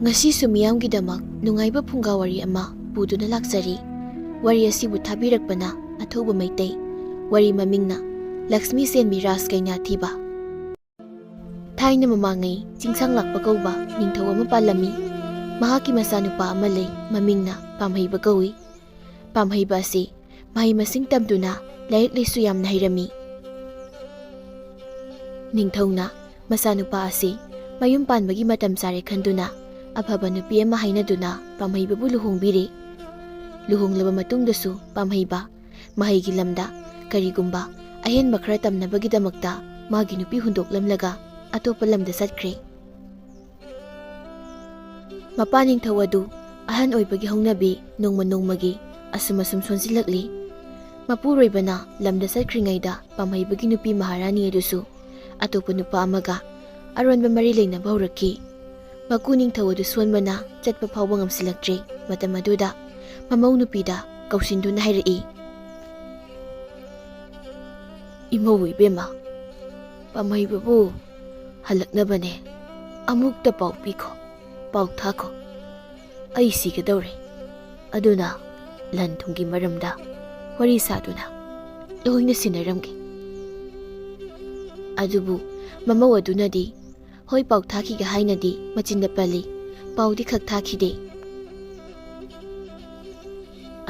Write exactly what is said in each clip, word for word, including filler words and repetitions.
ꯉꯁꯤꯁꯨ ꯃꯤꯌꯥꯝꯒꯤꯗꯃꯛ ꯅꯨꯡꯉꯥꯏꯕ ꯐꯨꯡꯒꯥ ꯋꯥꯔꯤ ꯑꯃ ꯄꯨꯗꯨꯅ ꯂꯥꯛꯆꯔꯤ꯫ ꯋꯥꯔꯤ ꯑꯁꯤꯕꯨ ꯊꯥꯕꯤꯔꯛꯄꯅ ꯑꯊꯧꯕ ꯃꯩꯇꯩ꯫ ꯋꯥꯔꯤ ꯃꯃꯤꯡꯅ ꯂꯛꯁꯃꯤ ꯁꯦꯟꯕꯤ ꯔꯥꯖ ꯀꯩꯅꯥ ꯊꯤꯕ꯫ ꯊꯥꯏꯅ ꯃꯃꯥꯡꯉꯩ ꯆꯤꯡꯁꯥꯡ ꯂꯥꯛꯄ ꯀꯧꯕ ꯅꯤꯡꯊꯧ ꯑꯃ ꯄꯥꯜꯂꯝꯃꯤ꯫ ꯃꯍꯥꯛꯀꯤ ꯃꯆꯥꯅꯨꯄꯥ ꯑꯃ ꯂꯩ, ꯃꯃꯤꯡꯅ ꯄꯥꯝꯍꯩꯕ ꯀꯧꯏ꯫ ꯄꯥꯝꯍꯩꯕ ꯑꯁꯤ ꯃꯍꯩ ꯃꯁꯤꯡ ꯇꯝꯗꯨꯅ ꯂꯥꯏꯔꯤꯛ ꯂꯥꯏꯁꯨ ꯌꯥꯝꯅ ꯍꯩꯔꯝꯃꯤ꯫ ꯅꯤꯡꯊꯧꯅ ꯃꯆꯥꯅꯨꯄꯥ ꯑꯁꯤ ꯃꯌꯨꯝ ꯄꯥꯟꯕꯒꯤ ꯃꯇꯝ ꯆꯥꯔꯦ ꯈꯟꯗꯨꯅ ꯑꯐꯕ ꯅꯨꯄꯤ ꯑꯃ ꯍꯥꯏꯅꯗꯨꯅ ꯄꯥꯝꯍꯩꯕꯕꯨ ꯂꯨꯍꯣꯡꯕꯤꯔꯦ꯫ ꯂꯨꯍꯣꯡꯂꯕ ꯃꯇꯨꯡꯗꯁꯨ ꯄꯥꯝꯍꯩꯕ ꯃꯍꯩꯒꯤ ꯂꯝꯗ ꯀꯔꯤꯒꯨꯝꯕ ꯑꯍꯦꯟꯕ ꯈꯔ ꯇꯝꯅꯕꯒꯤꯗꯃꯛꯇ ꯃꯥꯒꯤ ꯅꯨꯄꯤ ꯍꯨꯟꯗꯣꯛꯂꯝꯂꯒ ꯑꯇꯣꯞꯄ ꯂꯝꯗ ꯆꯠꯈ꯭ꯔꯦ꯫ ꯃꯄꯥ ꯅꯤꯡꯊꯧ ꯑꯗꯨ ꯑꯍꯟ ꯑꯣꯏꯕꯒꯤ ꯍꯧꯅꯕꯤ ꯅꯣꯡꯃ ꯅꯣꯡꯃꯒꯤ ꯑꯁꯨꯝ ꯑꯁꯨꯝ ꯁꯣꯟꯖꯤꯜꯂꯛꯂꯤ꯫ ꯃꯄꯨꯔꯣꯏꯕꯅ ꯂꯝꯗ ꯆꯠꯈ꯭ꯔꯤꯉꯩꯗ ꯄꯥꯝꯍꯩꯕꯒꯤ ꯅꯨꯄꯤ ꯃꯍꯥꯔꯥꯅꯤ ꯑꯗꯨꯁꯨ ꯑꯇꯣꯞꯄ ꯅꯨꯄꯥ ꯑꯃꯒ ꯑꯔꯣꯟꯕ ꯃꯔꯤ ꯂꯩꯅꯕ ꯍꯧꯔꯛꯈꯤ꯫ ꯃꯀꯨ ꯅꯤꯡꯊꯧ ꯑꯗꯨ ꯁꯣꯟꯕꯅ ꯆꯠꯄ ꯐꯥꯎꯕ ꯉꯝꯁꯤꯜꯂꯛꯇ꯭ꯔꯦ꯫ ꯃꯇꯝ ꯑꯗꯨꯗ ꯃꯃꯧ ꯅꯨꯄꯤꯗ ꯀꯧꯁꯤꯟꯗꯨꯅ ꯍꯥꯏꯔꯛꯏ, "ꯏꯃꯧ ꯏꯕꯦꯝꯃ, ꯄꯥꯝꯍꯩꯕꯕꯨ ꯍꯜꯂꯛꯅꯕꯅꯦ꯫ ꯑꯃꯨꯛꯇ ꯄꯥꯎ ꯄꯤꯈꯣ, ꯄꯥꯎ ꯊꯥꯈꯣ꯫ ꯑꯩ ꯁꯤꯒꯗꯧꯔꯦ꯫ ꯑꯗꯨꯅ ꯂꯟ ꯊꯨꯝꯒꯤ ꯃꯔꯝꯗ ꯋꯥꯔꯤ ꯁꯥꯗꯨꯅ ꯂꯣꯏꯅ ꯁꯤꯟꯅꯔꯝꯒꯦ꯫" ꯑꯗꯨꯕꯨ ꯃꯃꯧ ꯑꯗꯨꯅꯗꯤ ꯍꯣꯏ, ꯄꯥꯎ ꯊꯥꯈꯤꯒꯦ ꯍꯥꯏꯅꯗꯤ ꯃꯆꯤꯟꯗ ꯄꯜꯂꯤ, ꯄꯥꯎꯗꯤ ꯈꯛ ꯊꯥꯈꯤꯗꯦ꯫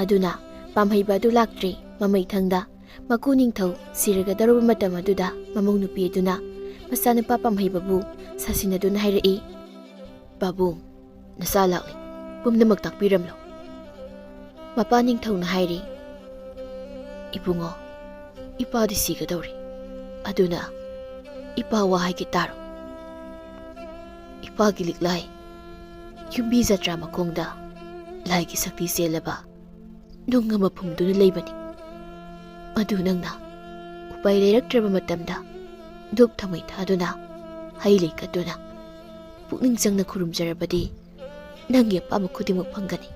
ꯑꯗꯨꯅ ꯄꯥꯝꯍꯩꯕ ꯑꯗꯨ ꯂꯥꯛꯇ꯭ꯔꯦ꯫ ꯃꯃꯩꯊꯪꯗ ꯃꯀꯨ ꯅꯤꯡꯊꯧ ꯁꯤꯔꯒꯗꯧꯔꯕ ꯃꯇꯝ ꯑꯗꯨꯗ ꯃꯃꯧ ꯅꯨꯄꯤ ꯑꯗꯨꯅ ꯃꯆꯥꯅꯨꯄꯥ ꯄꯥꯝꯍꯩꯕꯕꯨ ꯁꯥꯁꯤꯟꯅꯗꯨꯅ ꯍꯥꯏꯔꯛꯏ, "ꯄꯥꯕꯨꯡ, ꯅꯆꯥ ꯂꯥꯛꯂꯦ, ꯄꯨꯝꯅꯃꯛ ꯇꯥꯛꯄꯤꯔꯝꯂꯣ꯫" ꯃꯄꯥ ꯅꯤꯡꯊꯧꯅ ꯍꯥꯏꯔꯤ, "ꯏꯕꯨꯡꯉꯣ, ꯏꯄꯥꯗꯤ ꯁꯤꯒꯗꯧꯔꯦ꯫ ꯑꯗꯨꯅ ꯏꯄꯥ ꯋꯥ ꯍꯥꯏꯒꯦ ꯇꯥꯔꯣ꯫ ꯏꯄꯥꯒꯤ ꯂꯤꯛꯂꯥꯏ ꯌꯨꯝꯕꯤ ꯖꯇ꯭ꯔꯥ ꯃꯈꯣꯡꯗ ꯂꯥꯏꯒꯤ ꯁꯛꯇꯤ ꯆꯦꯜꯂꯕ ꯅꯨꯡ ꯑꯃ ꯐꯨꯝꯗꯨꯅ ꯂꯩꯕꯅꯤ꯫ ꯑꯗꯨ ꯅꯪꯅ ꯎꯄꯥꯏ ꯂꯩꯔꯛꯇ꯭ꯔꯕ ꯃꯇꯝꯗ ꯙꯨꯞ ꯊꯥꯎꯃꯩ ꯊꯥꯗꯨꯅ, ꯍꯩ ꯂꯩ ꯀꯠꯇꯨꯅ, ꯄꯨꯛꯅꯤꯡ ꯆꯪꯅ ꯈꯨꯔꯨꯝꯖꯔꯕꯗꯤ ꯅꯪꯒꯤ ꯑꯄꯥꯝꯕ ꯈꯨꯗꯤꯡꯃꯛ ꯐꯪꯒꯅꯤ꯫"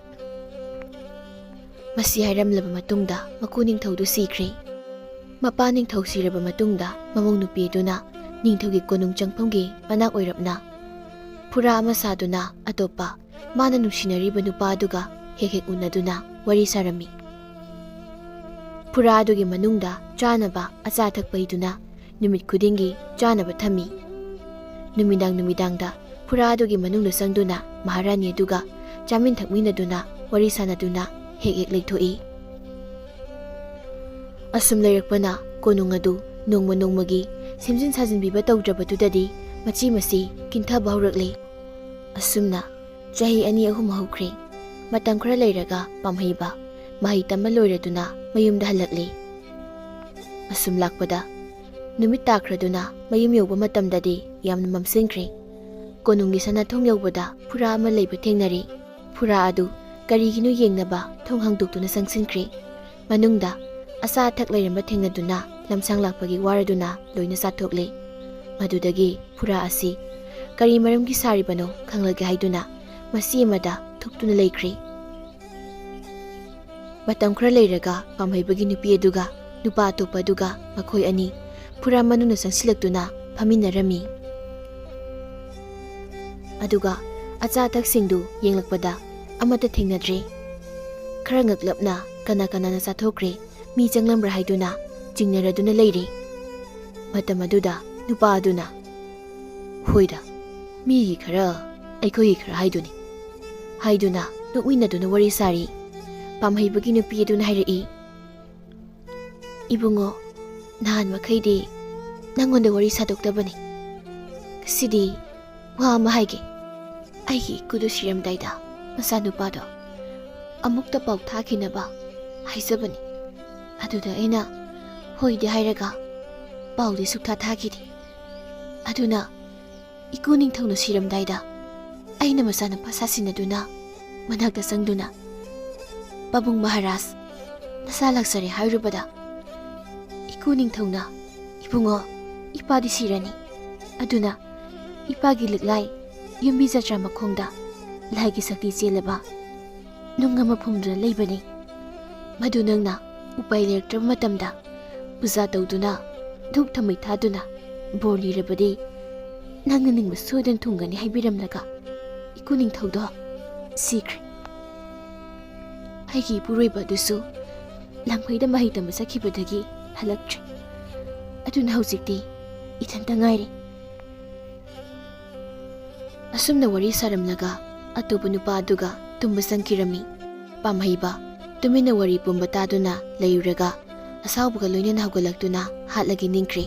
ꯃꯁꯤ ꯍꯥꯏꯔꯝꯂꯕ ꯃꯇꯨꯡꯗ ꯃꯀꯨ ꯅꯤꯡꯊꯧꯗꯨ ꯁꯤꯈ꯭ꯔꯦ꯫ ꯃꯄꯥ ꯅꯤꯡꯊꯧ ꯁꯤꯔꯕ ꯃꯇꯨꯡꯗ ꯃꯃꯧ ꯅꯨꯄꯤ ꯑꯗꯨꯅ ꯅꯤꯡꯊꯧꯒꯤ ꯀꯣꯅꯨꯡ ꯆꯪꯐꯝꯒꯤ ꯃꯅꯥꯛ ꯑꯣꯏꯔꯞꯅ ꯐꯨꯔꯥ ꯑꯃ ꯁꯥꯗꯨꯅ ꯑꯇꯣꯞꯄ ꯃꯥꯅ ꯅꯨꯡꯁꯤꯅꯔꯤꯕ ꯅꯨꯄꯥ ꯑꯗꯨꯒ ꯍꯦꯛ ꯍꯦꯛ ꯎꯅꯗꯨꯅ ꯋꯥꯔꯤ ꯁꯥꯔꯝꯃꯤ꯫ ꯐꯨꯔꯥ ꯑꯗꯨꯒꯤ ꯃꯅꯨꯡꯗ ꯆꯥꯅꯕ ꯑꯆꯥ ꯑꯊꯛ ꯄꯩꯗꯨꯅ ꯅꯨꯃꯤꯠ ꯈꯨꯗꯤꯡꯒꯤ ꯆꯥꯅꯕ ꯊꯝꯃꯤ꯫ ꯅꯨꯃꯤꯗꯥꯡ ꯅꯨꯃꯤꯗꯥꯡꯗ ꯐꯨꯔꯥ ꯑꯗꯨꯒꯤ ꯃꯅꯨꯡꯗ ꯆꯪꯗꯨꯅ ꯃꯍꯥꯔꯥꯅꯤ ꯑꯗꯨꯒ ꯆꯥꯃꯤꯟ ꯊꯛꯃꯤꯟꯅꯗꯨꯅ ꯋꯥꯔꯤ ꯁꯥꯟꯅꯗꯨꯅ ꯍꯦꯛ ꯍꯦꯛ ꯂꯩꯊꯣꯛꯏ꯫ ꯑꯁꯨꯝ ꯂꯩꯔꯛꯄꯅ ꯀꯣꯅꯨꯡ ꯑꯗꯨ ꯅꯣꯡꯃ ꯅꯣꯡꯃꯒꯤ ꯁꯦꯝꯖꯤꯟ ꯁꯥꯖꯤꯟꯕꯤꯕ ꯇꯧꯗ꯭ꯔꯕꯗꯨꯗꯗꯤ ꯃꯆꯤ ꯃꯆꯤ ꯀꯤꯟꯊꯕ ꯍꯧꯔꯛꯂꯤ꯫ ꯑꯁꯨꯝꯅ ꯆꯍꯤ ꯑꯅꯤ ꯑꯍꯨꯝ ꯍꯧꯈ꯭ꯔꯦ꯫ ꯃꯇꯝ ꯈꯔ ꯂꯩꯔꯒ ꯄꯥꯝꯍꯩꯕ ꯃꯍꯩ ꯇꯝꯕ ꯂꯣꯏꯔꯗꯨꯅ ꯃꯌꯨꯝꯗ ꯍꯜꯂꯛꯂꯦ꯫ ꯑꯁꯨꯝ ꯂꯥꯛꯄꯗ ꯅꯨꯃꯤꯠ ꯇꯥꯈ꯭ꯔꯗꯨꯅ ꯃꯌꯨꯝ ꯌꯧꯕ ꯃꯇꯝꯗꯗꯤ ꯌꯥꯝꯅ ꯃꯝꯁꯤꯟꯈ꯭ꯔꯦ꯫ ꯀꯣꯅꯨꯡꯒꯤ ꯁꯅꯥꯊꯣꯡ ꯌꯧꯕꯗ ꯐꯨꯔꯥ ꯑꯃ ꯂꯩꯕ ꯊꯦꯡꯅꯔꯦ꯫ ꯐꯨꯔꯥ ꯑꯗꯨ ꯀꯔꯤꯒꯤꯅꯣ ꯌꯦꯡꯅꯕ ꯊꯣꯡ ꯍꯥꯡꯗꯣꯛꯇꯨꯅ ꯆꯪꯁꯤꯟꯈ꯭ꯔꯦ꯫ ꯃꯅꯨꯡꯗ ꯑꯆꯥ ꯑꯊꯛ ꯂꯩꯔꯝꯕ ꯊꯦꯡꯅꯗꯨꯅ ꯂꯝꯁꯥꯡ ꯂꯥꯛꯄꯒꯤ ꯋꯥꯔꯗꯨꯅ ꯂꯣꯏꯅ ꯆꯥꯊꯣꯛꯂꯦ꯫ ꯃꯗꯨꯗꯒꯤ ꯐꯨꯔꯥ ꯑꯁꯤ ꯀꯔꯤ ꯃꯔꯝꯒꯤ ꯁꯥꯔꯤꯕꯅꯣ ꯈꯪꯂꯒꯦ ꯍꯥꯏꯗꯨꯅ ꯃꯆꯤ ꯑꯃꯗ ꯊꯨꯞꯇꯨꯅ ꯂꯩꯈ꯭ꯔꯦ꯫ ꯃꯇꯝ ꯈꯔ ꯂꯩꯔꯒ ꯄꯥꯝꯍꯩꯕꯒꯤ ꯅꯨꯄꯤ ꯑꯗꯨꯒ ꯅꯨꯄꯥ ꯑꯇꯣꯞꯄ ꯑꯗꯨꯒ ꯃꯈꯣꯏ ꯑꯅꯤ ꯐꯨꯔꯥ ꯃꯅꯨꯡꯗ ꯆꯪꯁꯤꯜꯂꯛꯇꯨꯅ ꯐꯝꯃꯤꯟꯅꯔꯝꯃꯤ꯫ ꯑꯗꯨꯒ ꯑꯆꯥ ꯑꯊꯛꯁꯤꯡꯗꯨ ꯌꯦꯡꯂꯛꯄꯗ ꯑꯃꯠꯇ ꯊꯦꯡꯅꯗ꯭ꯔꯦ꯫ ꯈꯔ ꯉꯛꯂꯞꯅ ꯀꯅꯥ ꯀꯅꯥꯅ ꯆꯥꯊꯣꯛꯈ꯭ꯔꯦ, ꯃꯤ ꯆꯪꯂꯝꯕ꯭ꯔꯥ ꯍꯥꯏꯗꯨꯅ ꯆꯤꯡꯅꯔꯗꯨꯅ ꯂꯩꯔꯦ꯫ ꯃꯇꯝ ꯑꯗꯨꯗ ꯅꯨꯄꯥ ꯑꯗꯨꯅ, "ꯍꯣꯏꯗ, ꯃꯤꯒꯤ ꯈꯔ, ꯑꯩꯈꯣꯏꯒꯤ ꯈꯔ ꯍꯥꯏꯗꯨꯅꯤ" ꯍꯥꯏꯗꯨꯅ ꯅꯣꯛꯃꯤꯟꯅꯗꯨꯅ ꯋꯥꯔꯤ ꯁꯥꯔꯤ꯫ ꯄꯥꯝꯍꯩꯕꯒꯤ ꯅꯨꯄꯤ ꯑꯗꯨꯅ ꯍꯥꯏꯔꯛꯏ, "ꯏꯕꯨꯡꯉꯣ, ꯅꯍꯥꯟ ꯃꯈꯩꯗꯤ ꯅꯪꯉꯣꯟꯗ ꯋꯥꯔꯤ ꯁꯥꯗꯣꯛꯇꯕꯅꯤ꯫ ꯉꯁꯤꯗꯤ ꯋꯥ ꯑꯃ ꯍꯥꯏꯒꯦ꯫ ꯑꯩꯒꯤ ꯏꯀꯨꯗꯨ ꯁꯤꯔꯝꯗꯥꯏꯗ ꯃꯆꯥꯅꯨꯄꯥꯗꯣ ꯑꯃꯨꯛꯇ ꯄꯥꯎ ꯊꯥꯈꯤꯅꯕ ꯍꯥꯏꯖꯕꯅꯤ꯫ ꯑꯗꯨꯗ ꯑꯩꯅ ꯍꯣꯏꯗꯤ ꯍꯥꯏꯔꯒ ꯄꯥꯎꯗꯤ ꯁꯨꯛꯊꯥ ꯊꯥꯈꯤꯗꯦ꯫ ꯑꯗꯨꯅ ꯏꯀꯨ ꯅꯤꯡꯊꯧꯅ ꯁꯤꯔꯝꯗꯥꯏꯗ ꯑꯩꯅ ꯃꯆꯥꯅꯨꯄꯥ ꯁꯥꯁꯤꯟꯅꯗꯨꯅ ꯃꯅꯥꯛꯇ ꯆꯪꯗꯨꯅ, 'ꯄꯥꯕꯨꯡ ꯃꯍꯥꯔꯥꯖ, ꯅꯆꯥ ꯂꯥꯛꯆꯔꯦ' ꯍꯥꯏꯔꯨꯕꯗ, ꯏꯀꯨ ꯅꯤꯡꯊꯧꯅ, 'ꯏꯕꯨꯡꯉꯣ, ꯏꯄꯥꯗꯤ ꯁꯤꯔꯅꯤ꯫ ꯑꯗꯨꯅ ꯏꯄꯥꯒꯤ ꯂꯤꯛꯂꯥꯏ ꯌꯨꯝꯕꯤ ꯖꯇ꯭ꯔꯥ ꯃꯈꯣꯡꯗ ꯂꯥꯏꯒꯤ ꯁꯛꯇꯤ ꯆꯦꯜꯂꯕ ꯅꯨꯡ ꯑꯃ ꯐꯨꯝꯗꯨꯅ ꯂꯩꯕꯅꯤ꯫ ꯃꯗꯨ ꯅꯪꯅ ꯎꯄꯥꯏ ꯂꯩꯔꯛꯇ꯭ꯔꯕ ꯃꯇꯝꯗ ꯄꯨꯖꯥ ꯇꯧꯗꯨꯅ, ꯙꯨꯞ ꯊꯥꯎꯃꯩ ꯊꯥꯗꯨꯅ ꯕꯣꯔ ꯅꯤꯔꯕꯗꯤ ꯅꯪꯅ ꯅꯤꯡꯕ ꯁꯣꯏꯗꯅ ꯊꯨꯡꯒꯅꯤ ꯍꯥꯏꯕꯤꯔꯝꯂꯒ ꯏꯀꯨ ꯅꯤꯡꯊꯧꯗꯣ ꯁꯤꯈ꯭ꯔꯦ꯫ ꯑꯩꯒꯤ ꯏꯄꯨꯔꯣꯏꯕ ꯑꯗꯨꯁꯨ ꯂꯥꯡꯐꯩꯗ ꯃꯍꯩ ꯇꯝꯕ ꯆꯠꯈꯤꯕꯗꯒꯤ ꯍꯜꯂꯛꯇ꯭ꯔꯦ꯫ ꯑꯗꯨꯅ ꯍꯧꯖꯤꯛꯇꯤ ꯏꯊꯟꯇ ꯉꯥꯏꯔꯦ꯫ ꯑꯁꯨꯝꯅ ꯋꯥꯔꯤ ꯁꯥꯔꯝꯂꯒ ꯑꯇꯣꯞꯄ ꯅꯨꯄꯥ ꯑꯗꯨꯒ ꯇꯨꯝꯕ ꯆꯪꯈꯤꯔꯝꯃꯤ꯫ ꯄꯥꯝꯍꯩꯕ ꯇꯨꯃꯤꯟꯅ ꯋꯥꯔꯤ ꯄꯨꯝꯕ ꯇꯥꯗꯨꯅ ꯂꯩꯔꯨꯔꯒ ꯑꯁꯥꯎꯕꯒ ꯂꯣꯏꯅꯅ ꯍꯧꯒꯠꯂꯛꯇꯨꯅ ꯍꯥꯠꯂꯒꯦ ꯅꯤꯡꯈ꯭ꯔꯦ꯫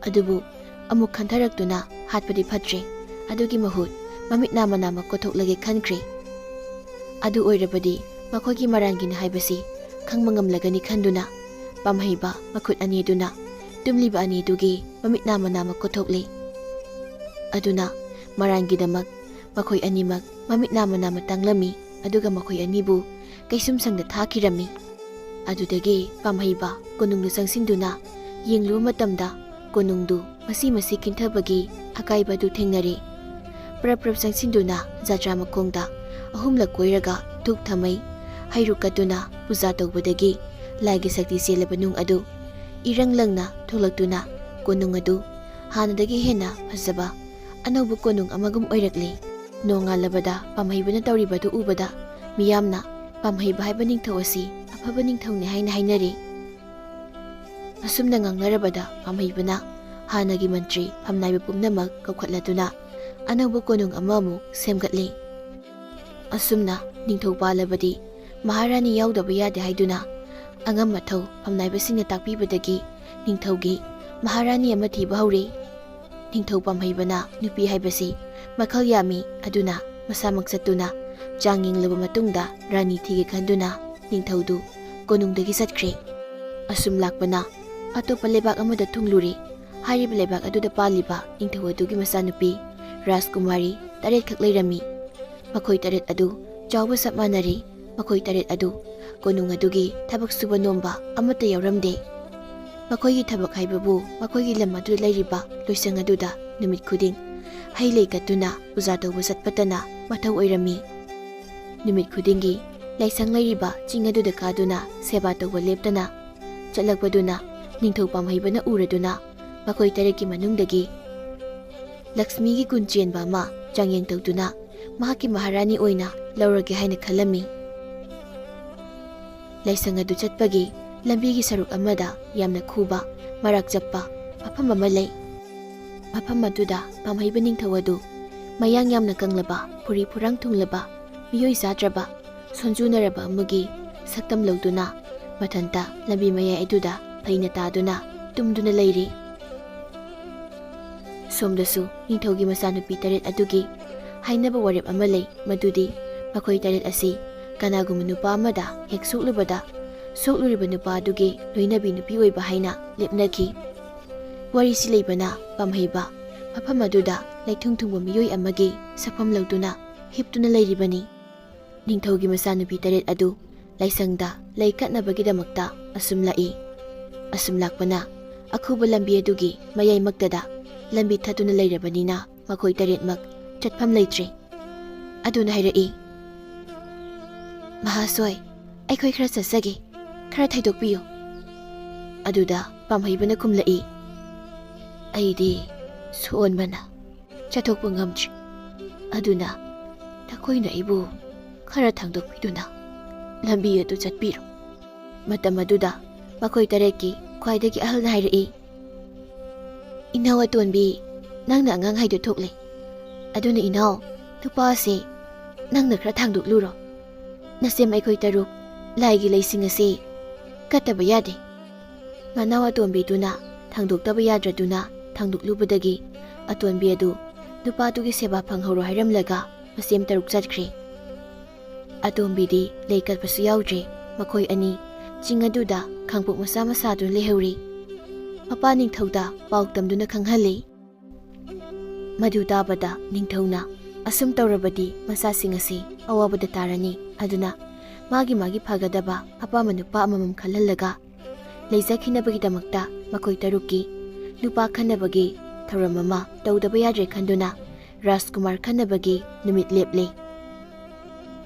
ꯑꯗꯨꯕꯨ ꯑꯃꯨꯛ ꯈꯟꯊꯔꯛꯇꯨꯅ ꯍꯥꯠꯄꯗꯤ ꯐꯠꯇ꯭ꯔꯦ, ꯑꯗꯨꯒꯤ ꯃꯍꯨꯠ ꯃꯃꯤꯠ ꯅꯥꯝꯃ ꯅꯥꯝꯃ ꯀꯣꯠꯊꯣꯛꯂꯒꯦ ꯈꯟꯈ꯭ꯔꯦ꯫ ꯑꯗꯨ ꯑꯣꯏꯔꯕꯗꯤ ꯃꯈꯣꯏꯒꯤ ꯃꯔꯥꯟꯒꯤꯅꯤ ꯍꯥꯏꯕꯁꯤ ꯈꯪꯕ ꯉꯝꯂꯒꯅꯤ ꯈꯟꯗꯨꯅ ꯄꯥꯝꯍꯩꯕ ꯃꯈꯨꯠ ꯑꯅꯤꯗꯨꯅ ꯇꯨꯝꯂꯤꯕ ꯑꯅꯤꯗꯨꯒꯤ ꯃꯃꯤꯠ ꯅꯥꯝꯃ ꯅꯥꯝꯃ ꯀꯣꯠꯊꯣꯛꯂꯦ꯫ ꯑꯗꯨꯅ ꯃꯔꯥꯟꯒꯤꯗꯃꯛ ꯃꯈꯣꯏ ꯑꯅꯤꯃꯛ ꯃꯃꯤꯠ ꯅꯥꯝꯃ ꯅꯥꯝꯃ ꯇꯥꯡꯂꯝꯃꯤ, ꯑꯗꯨꯒ ꯃꯈꯣꯏ ꯑꯅꯤꯕꯨ ꯀꯩꯁꯨꯝꯁꯪꯗ ꯊꯥꯈꯤꯔꯝꯃꯤ꯫ ꯑꯗꯨꯗꯒꯤ ꯄꯥꯝꯍꯩꯕ ꯀꯣꯅꯨꯡꯗ ꯆꯪꯁꯤꯟꯗꯨꯅ ꯌꯦꯡꯂꯨꯕ ꯃꯇꯝꯗ ꯀꯣꯅꯨꯡꯗꯨ ꯃꯁꯤ ꯃꯁꯤ ꯀꯤꯟꯊꯕꯒꯤ ꯑꯀꯥꯏꯕ ꯑꯗꯨ ꯊꯦꯡꯅꯔꯦ꯫ ꯄ꯭ꯔꯞ ꯄ꯭ꯔꯞ ꯆꯪꯁꯤꯟꯗꯨꯅ ꯖꯥꯇ꯭ꯔꯥ ꯃꯈꯣꯡꯗ ꯑꯍꯨꯝꯂꯛ ꯀꯣꯏꯔꯒ ꯙꯨꯛ ꯊꯝꯃꯩ, ꯍꯩꯔꯨꯛ ꯀꯠꯇꯨꯅ ꯄꯨꯖꯥ ꯇꯧꯕꯗꯒꯤ ꯂꯥꯏꯒꯤ ꯁꯛꯇꯤ ꯆꯦꯜꯂꯕ ꯅꯨꯡ ꯑꯗꯨ ꯏꯔꯪ ꯂꯪꯅ ꯊꯣꯛꯂꯛꯇꯨꯅ ꯀꯣꯅꯨꯡ ꯑꯗꯨ ꯍꯥꯟꯅꯗꯒꯤ ꯍꯦꯟꯅ ꯐꯖꯕ ꯑꯅꯧꯕ ꯀꯣꯅꯨꯡ ꯑꯃꯒꯨꯝ ꯑꯣꯏꯔꯛꯂꯦ꯫ ꯅꯣꯡꯉꯥꯜꯂꯕꯗ ꯄꯥꯝꯍꯩꯕꯅ ꯇꯧꯔꯤꯕ ꯑꯗꯨ ꯎꯕꯗ ꯃꯤꯌꯥꯝꯅ ꯄꯥꯝꯍꯩꯕ ꯍꯥꯏꯕ ꯅꯤꯡꯊꯧ ꯑꯁꯤ ꯑꯐꯕ ꯅꯤꯡꯊꯧꯅꯤ ꯍꯥꯏꯅ ꯍꯥꯏꯅꯔꯤ꯫ ꯑꯁꯨꯝꯅ ꯉꯥꯡꯅꯔꯕꯗ ꯄꯥꯝꯍꯩꯕꯅ ꯍꯥꯟꯅꯒꯤ ꯃꯟꯇ꯭ꯔꯤ ꯐꯝꯅꯥꯏꯕ ꯄꯨꯝꯅꯃꯛ ꯀꯧꯈꯠꯂꯗꯨꯅ ꯑꯅꯧꯕ ꯀꯣꯅꯨꯡ ꯑꯃꯃꯨꯛ ꯁꯦꯝꯒꯠꯂꯤ꯫ ꯑꯁꯨꯝꯅ ꯅꯤꯡꯊꯧ ꯄꯥꯜꯂꯕꯗꯤ ꯃꯍꯥꯔꯥꯅꯤ ꯌꯥꯎꯗꯕ ꯌꯥꯗꯦ ꯍꯥꯏꯗꯨꯅ ꯑꯉꯝ ꯑꯊꯧ ꯐꯝꯅꯥꯏꯕꯁꯤꯡꯅ ꯇꯥꯛꯄꯤꯕꯗꯒꯤ ꯅꯤꯡꯊꯧꯒꯤ ꯃꯍꯥꯔꯥꯅꯤ ꯑꯃ ꯊꯤꯕ ꯍꯧꯔꯦ꯫ ꯅꯤꯡꯊꯧ ꯄꯥꯝꯍꯩꯕꯅ ꯅꯨꯄꯤ ꯍꯥꯏꯕꯁꯤ ꯃꯈꯜ ꯌꯥꯝꯃꯤ, ꯑꯗꯨꯅ ꯃꯁꯥꯃꯛ ꯆꯠꯇꯨꯅ ꯆꯥꯡ ꯌꯦꯡꯂꯕ ꯃꯇꯨꯡꯗ ꯔꯥꯅꯤ ꯊꯤꯒꯦ ꯈꯟꯗꯨꯅ ꯅꯤꯡꯊꯧꯗꯨ ꯀꯣꯅꯨꯡꯗꯒꯤ ꯆꯠꯈ꯭ꯔꯦ꯫ ꯑꯁꯨꯝ ꯂꯥꯛꯄꯅ ꯑꯇꯣꯞꯄ ꯂꯩꯕꯥꯛ ꯑꯃꯗ ꯊꯨꯡꯂꯨꯔꯦ꯫ ꯍꯥꯏꯔꯤꯕ ꯂꯩꯕꯥꯛ ꯑꯗꯨꯗ ꯄꯥꯜꯂꯤꯕ ꯅꯤꯡꯊꯧ ꯑꯗꯨꯒꯤ ꯃꯆꯥꯅꯨꯄꯤ ꯔꯥꯖꯀꯨꯃꯥꯔꯤ ꯇꯔꯦꯠꯈꯛ ꯂꯩꯔꯝꯃꯤ꯫ ꯃꯈꯣꯏ ꯇꯔꯦꯠ ꯑꯗꯨ ꯆꯥꯎꯕ ꯆꯞ ꯃꯥꯟꯅꯔꯦ꯫ ꯃꯈꯣꯏ ꯇꯔꯦꯠ ꯑꯗꯨ ꯀꯣꯅꯨꯡ ꯑꯗꯨꯒꯤ ꯊꯕꯛ ꯁꯨꯕ ꯅꯣꯝꯕ ꯑꯃꯠꯇ ꯌꯥꯎꯔꯝꯗꯦ꯫ ꯃꯈꯣꯏꯒꯤ ꯊꯕꯛ ꯍꯥꯏꯕꯕꯨ ꯃꯈꯣꯏꯒꯤ ꯂꯝ ꯑꯗꯨꯗ ꯂꯩꯔꯤꯕ ꯂꯣꯏꯁꯪ ꯑꯗꯨꯗ ꯅꯨꯃꯤꯠ ꯈꯨꯗꯤꯡ ꯍꯩ ꯂꯩ ꯀꯠꯇꯨꯅ ꯄꯨꯖꯥ ꯇꯧꯕ ꯆꯠꯄꯇꯅ ꯃꯊꯧ ꯑꯣꯏꯔꯝꯃꯤ꯫ ꯅꯨꯃꯤꯠ ꯈꯨꯗꯤꯡꯒꯤ ꯂꯥꯏꯁꯪ ꯂꯩꯔꯤꯕ ꯆꯤꯡ ꯑꯗꯨꯗ ꯀꯥꯗꯨꯅ ꯁꯦꯕꯥ ꯇꯧꯕ ꯂꯦꯞꯇꯅ ꯆꯠꯂꯛꯄꯗꯨꯅ ꯅꯤꯡꯊꯧ ꯄꯥꯝꯍꯩꯕꯅ ꯎꯔꯗꯨꯅ ꯃꯈꯣꯏ ꯇꯔꯦꯠꯀꯤ ꯃꯅꯨꯡꯗꯒꯤ ꯂꯛꯁꯃꯤꯒꯤ ꯒꯨꯟ ꯆꯦꯟꯕ ꯑꯃ ꯆꯥꯡꯌꯦꯡ ꯇꯧꯗꯨꯅ ꯃꯍꯥꯛꯀꯤ ꯃꯍꯥꯔꯥꯅꯤ ꯑꯣꯏꯅ ꯂꯧꯔꯒꯦ ꯍꯥꯏꯅ ꯈꯜꯂꯝꯃꯤ꯫ ꯂꯥꯏꯁꯪ ꯑꯗꯨ ꯆꯠꯄꯒꯤ ꯂꯝꯕꯤꯒꯤ ꯁꯔꯨꯛ ꯑꯃꯗ ꯌꯥꯝꯅ ꯈꯨꯕ, ꯃꯔꯥꯛ ꯆꯠꯄ ꯃꯐꯝ ꯑꯃ ꯂꯩ꯫ ꯃꯐꯝ ꯑꯗꯨꯗ ꯄꯥꯝꯍꯩꯕ ꯅꯤꯡꯊꯧ ꯑꯗꯨ ꯃꯌꯥꯡ ꯌꯥꯝꯅ ꯀꯪꯂꯕ, ꯐꯨꯔꯤ ꯐꯨꯔꯥꯡ ꯊꯨꯡꯂꯕ, ꯃꯤꯑꯣꯏ ꯆꯥꯗ꯭ꯔꯕ, ꯁꯣꯟꯖꯨꯅꯔꯕ ꯑꯃꯒꯤ ꯁꯛꯇꯝ ꯂꯧꯗꯨꯅ ꯃꯊꯟꯇ ꯂꯝꯕꯤ ꯃꯌꯥꯏ ꯑꯗꯨꯗ ꯐꯩꯅ ꯇꯥꯗꯨꯅ ꯇꯨꯝꯗꯨꯅ ꯂꯩꯔꯤ꯫ ꯁꯣꯝꯗꯁꯨ ꯅꯤꯡꯊꯧꯒꯤ ꯃꯆꯥꯅꯨꯄꯤ ꯇꯔꯦꯠ ꯑꯗꯨꯒꯤ ꯍꯥꯏꯅꯕ ꯋꯥꯔꯦꯞ ꯑꯃ ꯂꯩ, ꯃꯗꯨꯗꯤ ꯃꯈꯣꯏ ꯇꯔꯦꯠ ꯑꯁꯤ ꯀꯅꯥꯒꯨꯝꯕ ꯅꯨꯄꯥ ꯑꯃꯗ ꯍꯦꯛ ꯁꯣꯛꯂꯨꯕꯗ, ꯁꯣꯛꯂꯨꯔꯤꯕ ꯅꯨꯄꯥ ꯑꯗꯨꯒꯤ ꯂꯣꯏꯅꯕꯤ ꯅꯨꯄꯤ ꯑꯣꯏꯕ ꯍꯥꯏꯅ ꯂꯦꯞꯅꯈꯤ꯫ ꯋꯥꯔꯤꯁꯤ ꯂꯩꯕꯅ ꯄꯥꯝꯍꯩꯕ ꯃꯐꯝ ꯑꯗꯨꯗ ꯂꯩꯊꯨꯡ ꯊꯨꯡꯕ ꯃꯤꯑꯣꯏ ꯑꯃꯒꯤ ꯁꯛꯐꯝ ꯂꯧꯗꯨꯅ ꯍꯤꯞꯇꯨꯅ ꯂꯩꯔꯤꯕꯅꯤ꯫ ꯅꯤꯡꯊꯧꯒꯤ ꯃꯆꯥꯅꯨꯄꯤ ꯇꯔꯦꯠ ꯑꯗꯨ ꯂꯥꯏꯁꯪꯗ ꯂꯩ ꯀꯠꯅꯕꯒꯤꯗꯃꯛꯇ ꯑꯁꯨꯝ ꯂꯥꯛꯏ꯫ ꯑꯁꯨꯝ ꯂꯥꯛꯄꯅ ꯑꯈꯨꯕ ꯂꯝꯕꯤ ꯑꯗꯨꯒꯤ ꯃꯌꯥꯏꯃꯛꯇꯗ ꯂꯝꯕꯤ ꯊꯠꯇꯨꯅ ꯂꯩꯔꯕꯅꯤꯅ ꯃꯈꯣꯏ ꯇꯔꯦꯠꯃꯛ ꯆꯠꯐꯝ ꯂꯩꯇ꯭ꯔꯦ꯫ ꯑꯗꯨꯅ ꯍꯥꯏꯔꯛꯏ, "ꯃꯍꯥꯁꯣꯏ, ꯑꯩꯈꯣꯏ ꯈꯔ ꯆꯠꯆꯒꯦ, ꯈꯔ ꯊꯩꯗꯣꯛꯄꯤꯌꯨ꯫" ꯑꯗꯨꯗ ꯄꯥꯝꯍꯩꯕꯅ ꯈꯨꯝꯂꯛꯏ, "ꯑꯩꯗꯤ ꯁꯣꯟꯕꯅ ꯆꯠꯊꯣꯛꯄ ꯉꯝꯗ꯭ꯔꯤ꯫ ꯑꯗꯨꯅ ꯅꯈꯣꯏꯅ ꯑꯩꯕꯨ ꯈꯔ ꯊꯥꯡꯗꯣꯛꯄꯤꯗꯨꯅ ꯂꯝꯕꯤ ꯑꯗꯨ ꯆꯠꯄꯤꯔꯣ꯫" ꯃꯇꯝ ꯑꯗꯨꯗ ꯃꯈꯣꯏ ꯇꯔꯦꯠꯀꯤ ꯈ꯭ꯋꯥꯏꯗꯒꯤ ꯑꯍꯜꯅ ꯍꯥꯏꯔꯛꯏ, "ꯏꯅꯥꯎ ꯑꯇꯣꯟꯕꯤ, ꯅꯪꯅ ꯑꯉꯥꯡ ꯍꯥꯏꯗꯣ ꯊꯣꯛꯂꯦ꯫ ꯑꯗꯨꯅ ꯏꯅꯥꯎ, ꯅꯨꯄꯥ ꯑꯁꯦ ꯅꯪꯅ ꯈꯔ ꯊꯥꯡꯗꯣꯛꯂꯨꯔꯣ꯫ ꯅꯆꯦꯝ ꯑꯩꯈꯣꯏ ꯇꯔꯨꯛ ꯂꯥꯏꯒꯤ ꯂꯩꯁꯤꯡ ꯑꯁꯤ ꯀꯠꯇꯕ ꯌꯥꯗꯦ꯫" ꯃꯅꯥꯎ ꯑꯇꯣꯝꯕꯤꯗꯨꯅ ꯊꯥꯡꯗꯣꯛꯇꯕ ꯌꯥꯗ꯭ꯔꯗꯨꯅ ꯊꯥꯡꯗꯣꯛꯂꯨꯕꯗꯒꯤ ꯑꯇꯣꯟꯕꯤ ꯑꯗꯨ ꯅꯨꯄꯥꯗꯨꯒꯤ ꯁꯦꯕꯥ ꯐꯪꯍꯧꯔꯣ ꯍꯥꯏꯔꯝꯂꯒ ꯃꯁꯦꯝ ꯇꯔꯨꯛ ꯆꯠꯈ꯭ꯔꯦ꯫ ꯑꯇꯣꯝꯕꯤꯗꯤ ꯂꯩ ꯀꯠꯄꯁꯨ ꯌꯥꯎꯗ꯭ꯔꯦ꯫ ꯃꯈꯣꯏ ꯑꯅꯤ ꯆꯤꯡ ꯑꯗꯨꯗ ꯈꯥꯡꯄꯣꯛ ꯃꯆꯥ ꯃꯆꯥꯗꯨꯅ ꯂꯩꯍꯧꯔꯤ꯫ ꯃꯄꯥ ꯅꯤꯡꯊꯧꯗ ꯄꯥꯎ ꯇꯝꯗꯨꯅ ꯈꯪꯍꯜꯂꯤ꯫ ꯃꯗꯨ ꯇꯥꯕꯗ ꯅꯤꯡꯊꯧꯅ, "ꯑꯁꯨꯝ ꯇꯧꯔꯕꯗꯤ ꯃꯆꯥꯁꯤꯡ ꯑꯁꯤ ꯑꯋꯥꯕꯗ ꯇꯥꯔꯅꯤ꯫" ꯑꯗꯨꯅ ꯃꯥꯒꯤ ꯃꯥꯒꯤ ꯐꯒꯗꯕ ꯑꯄꯥꯝꯕ ꯅꯨꯄꯥ ꯑꯃꯃꯝ ꯈꯜꯍꯜꯂꯒ ꯂꯩꯖꯈꯤꯅꯕꯒꯤꯗꯃꯛꯇ ꯃꯈꯣꯏ ꯇꯔꯨꯛꯀꯤ ꯅꯨꯄꯥ ꯈꯟꯅꯕꯒꯤ ꯊꯧꯔꯝ ꯑꯃ ꯇꯧꯗꯕ ꯌꯥꯗ꯭ꯔꯦ ꯈꯟꯗꯨꯅ ꯔꯥꯖꯀꯨꯃꯥꯔ ꯈꯟꯅꯕꯒꯤ ꯅꯨꯃꯤꯠ ꯂꯦꯞꯂꯦ꯫